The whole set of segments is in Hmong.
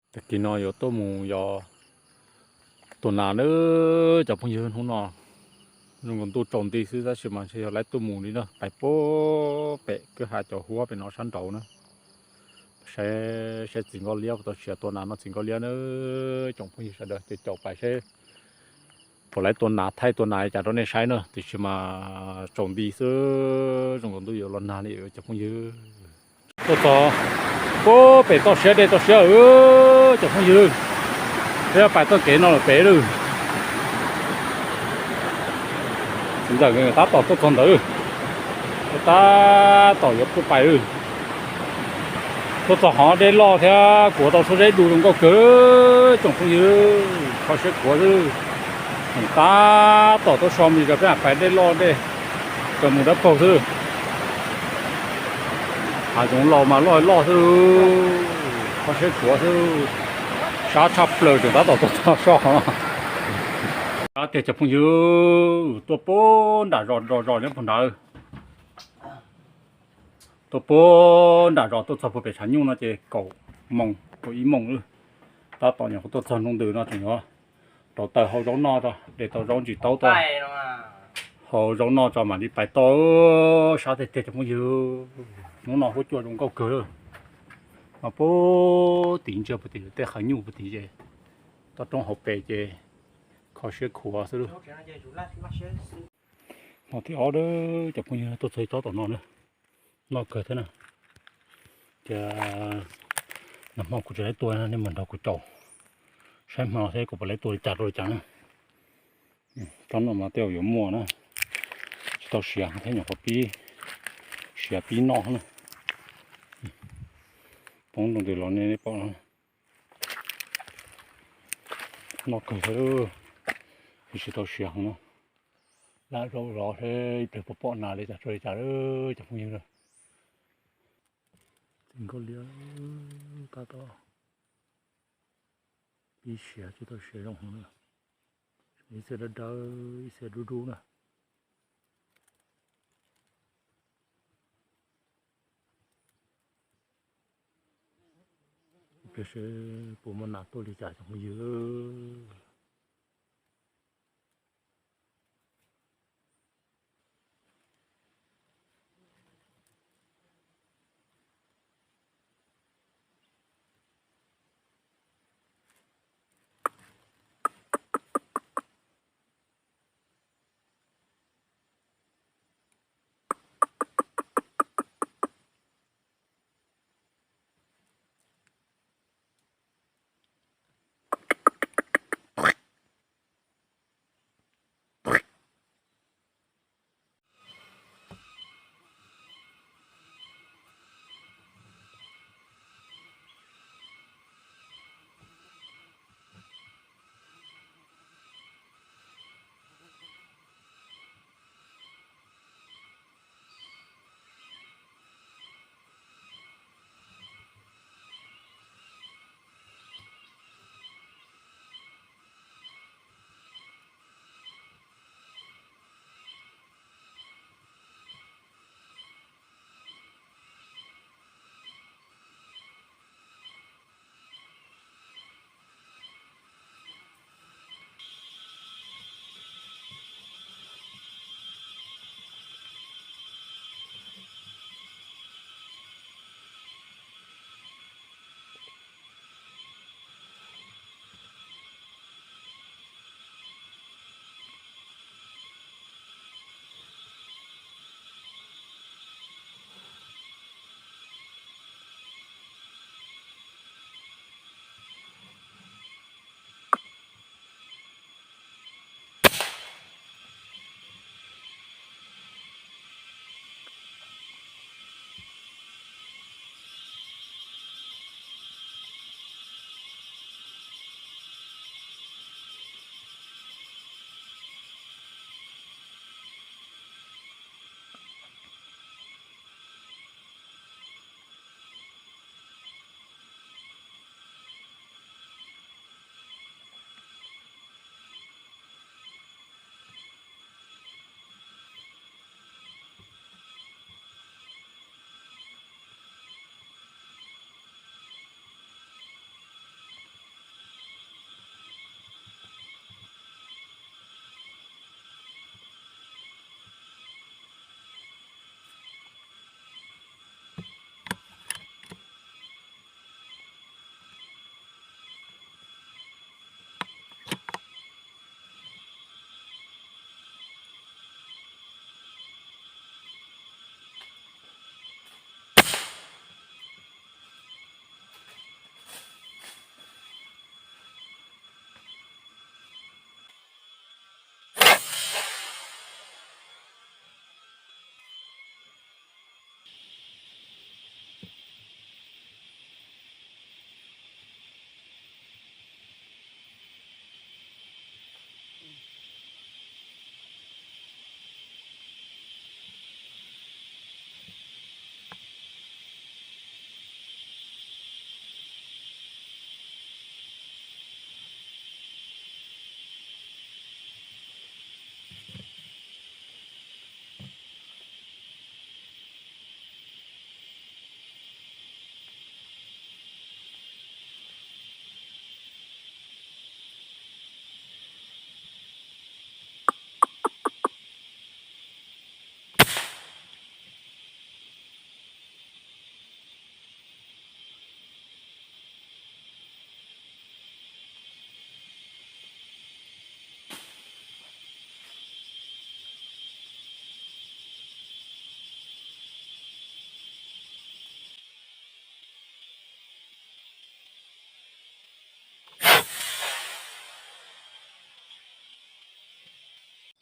Tag kis no yuav tuaj mus yos tua nas na cov phooj ywg. Hnub no zoo nkaus ntuj tsaus nti xwb tab sis mas ntshe yog lawv tuaj mus li na, pais puag pem kwj ha cov huab pem no sab nraud na. Saib, saib txiv nkauj liab puas tau siav tua nas no, txiv nkauj liab na. Tsoom phooj ywg sawv daws caum caum pais seb puas lawv tua nas thaij tua nas li cas rau nej saib na, tiam sis mas tsaus nti xwb zoo nkaus ntuj yuav los nag li cov phooj ywg. Tuaj txog puag pem toj siab dej toj siab, cov phooj ywg, peb pais txoj kev no lawm pem lawm. Txiv ntxawm tab tom tuaj txog ntawd, tab tom yuav tuaj pais lawm. Tuaj txog hov dej loj thiab kuav tau suab zeb du zoo nkauj kawg, tsoom phooj ywg, kho siab khuav xwb. Tab tom tuaj so mus rau peb pais dej loj dej, kawg mus dawb paug xwb. Hav zoov laus mas loj loj xwb, kho siab khuav xwb. Sab tshaj plaws tseem tab tom tuaj txog so. Tiag cov phooj ywg, tuaj puag nram zos zos zos nyob puag nrad. Tuaj puag nram zos tuaj txog puag pem tshav nyuj no ces kaum moos kaum ib moos lawm. Tab tom nyuam qhuav tuaj txog nroog ntws no tseem yuav rauv taws hau zaub noj tso, de tau zaub ntsis taub tso, hau zaub noj tso mam li pais tod. Sab tiag tiag cov phooj ywg, hnub no huab cua zoo nkauj kawg lawm. Mas puag tim ntsia puag tim tej qhov nyuj puag tim ces toj roob hauv pes ces kho siab khuav xwb lawm. Hmo thib ob cov phooj ywg tuaj txog tsob tom no na, noj kawg thiab na. Ces nag hmo kuv tsis tau tua, nej mam nrog kuv caum saib hmo no thiab kuv puas tau tua li cas rau li cas na. Tsob no mas tej zaum yuav muaj na, tsis tau siav thiab nyuam qhuav pib siav pib noj na. Poob nroo ntws los nej pom no, noj kawg thiab, tsis tau siav no. Lam zaum zov seb ib pliag puas pom nas li cas tso li cas lawm cov phooj ywg na. Txiv nkauj liab tab tom pib siav tsis tau siav zoo heev na. Ib txhia dawb dawb ib txhia dub dub na. Ib pliag seb puas muaj nas tuaj li cas cov phooj ywg.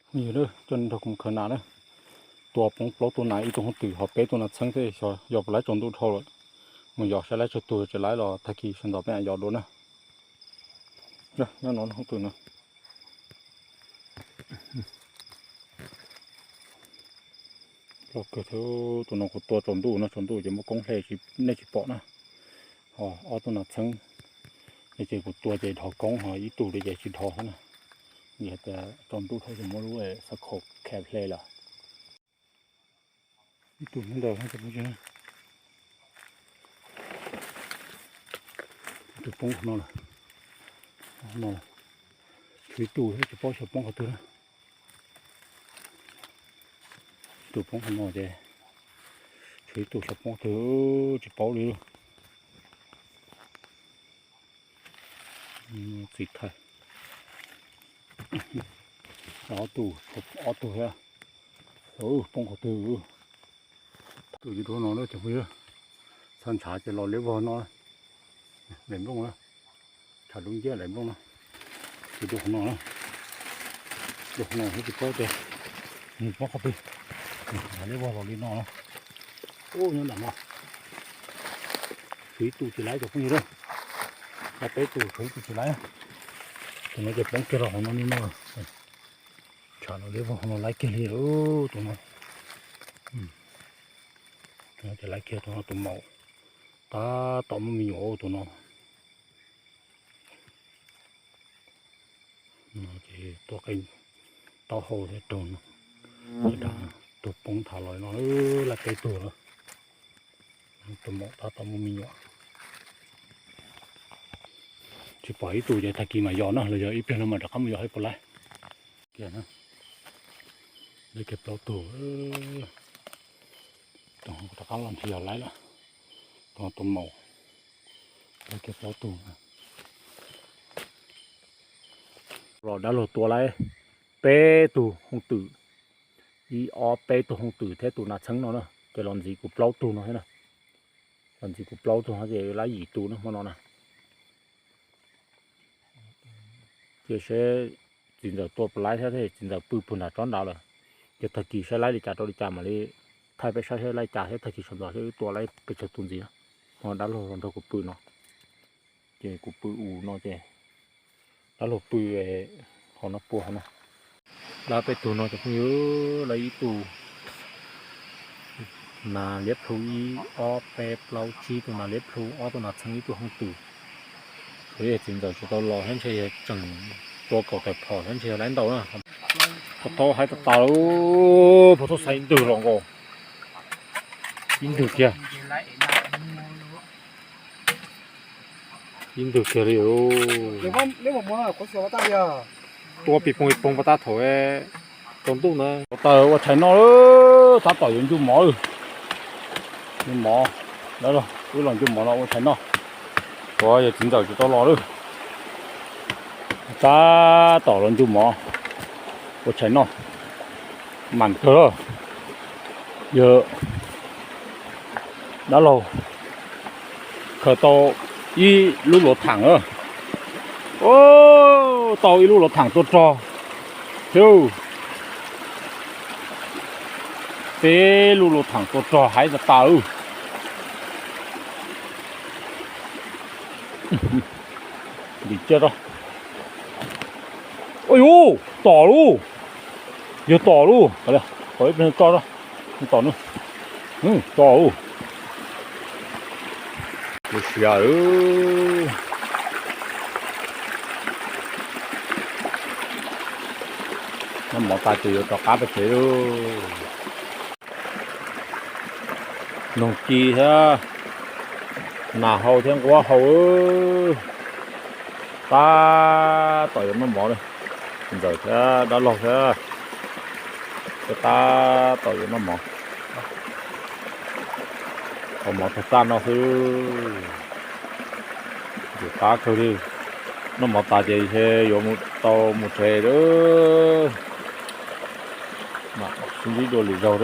Coj nrog kuv mus khaws nas na. Tua poob plaub tug nas, ib tug hooj twm ho peb tug nas txheeb thiab, yog puas laib tsaus ntuj dhau lawm. Mus yos saib laib tsawg tug, tsis laib los tag kis sawv ntxov peb yos dua na. Nyob no hooj twm no. Loj kawg thiab, tus no kuv tua tsaus ntuj no, tsaus ntuj ces muaj koob hle nej tsis pom na. Ho ob tug nas txheeb, ces kuv tua ces dhos koob, ho ib tug li ces tsis dhos thiab na. Vim hais tias tsaus ntuj dhau ces muab lub xav khaum khe hle lawm. Ib tug nyob ntawd, ib tug poob qhov no lawm, no lawm. Tshuav ib tug thiab tsis paub xyov poob qhov twg na. Ib tug poob qhov no ces tshuav ib tug xyov poob qhov twg tsis paub li. Txiv thais. Ob tug, ob tug thiab. Poob qhov twg. Tus yuav dua no na cov phooj ywg. Txhob ntshav ces los liab vog no. Daim nplooj na. Tshav dub nciab daim nplooj na. Tus dua qhov no na. Dua qhov no thiab tsis paub tias nws poob qhov twg. Liab vog los li no na. Ub, nyob nram no. Tshuav ib tug tsis laib cov phooj ywg na. Laib peb tug tshuav ib tug tsis laib. Tus no ces poob kiag rau hauv no li no. Tshav no liab vog no laib kiag li tus no. Tus no ces laib kiag tus no tus maum. Tab tom muaj me nyuam tus no. Ces tuaj qeej taub hau thiab raug no. Tus poob thav los no laib peb tug lawm. Tus maum tab tom muaj me nyuam. Tsis pom ib tug ces tag kis mas yos no los yog ib pliag no mas rov qab mus yos saib puas laib. Kiag na. Laib kiag plaub tug. Tus rov qab los nrhiav yog laib lawm. Tus tus maum. Laib kiag plaub tug. Los dab laug tua laib peb tug hooj twm, ib ob peb tug hooj twm thiab tus nas txheeb no na, ces los ntxiv kuv plaub tug no thiab na. Los ntxiv kuv plaub tug no ces laib yim tus na hmo no na. Ces seb txiv ntxawm tua puas laib thiab, txiv ntxawm pw puag nram tsob nrad lawm. Ces tag kis saib laib li cas rau li cas mam li thaij peb saib seb laib cas thiab tag kis sawv ntxov seb wb tua laib pes tsawg tus ntxiv. Hmo dab laug los nrog kuv pw no. Ces kuv pw u no ces dab laug pw hauv no pua hauv no. Laib peb tug no cov phooj ywg, laib ib tug nas liab plhu, ib ob peb plaub tsib tug nas liab plhu, ob tug nas txheeb, ib tug hooj twm. Txiv ntxawm tsis tau los thiab ntshe yog tseem tua kaum tawm phom thiab ntshe yog laib ntau na. Puas tau hais tas tas lawm, puas tau xaiv ntws los nkaus. Ib ntws kiag. Ib ntws kiag li. Tua pis poog pis poog pas tab thaum tsaus ntuj ntawd. Taws ua tshais noj, tab tom yuav ncu mov. Ncu mov, wb los ncu mov no ua tshais noj. Ua yog txiv ntxawm tsis tau los lawm. Tab tom los ncu mov ua tshais noj. Mam kawg, yog dab laug khaws tau ib lub luav tham na. Tau ib lub luav tham tua rog thiab. Peb lub luav tham tua rog hais tas tas. Ntim ciaj rau. Ua yuv, tom lauj. Yog tom lauj. Tom ib pliag tso, tom na. Tom lauj. Lub siab. Noj mov tas ces yuav rov qab pem tsev lauj. Noog ci thiab, nas hau thiab nquab hau. Tab tom yuav noj mov li. Ntxawm thiab dab laug thiab, thiab tab tom yuav noj mov. Haus mov tag tag no xwb. Ntxim qab kawg li. Noj mov tas ces yuav mus tau mus tsev lawm. Mam sib ntsib dua lwm zaug.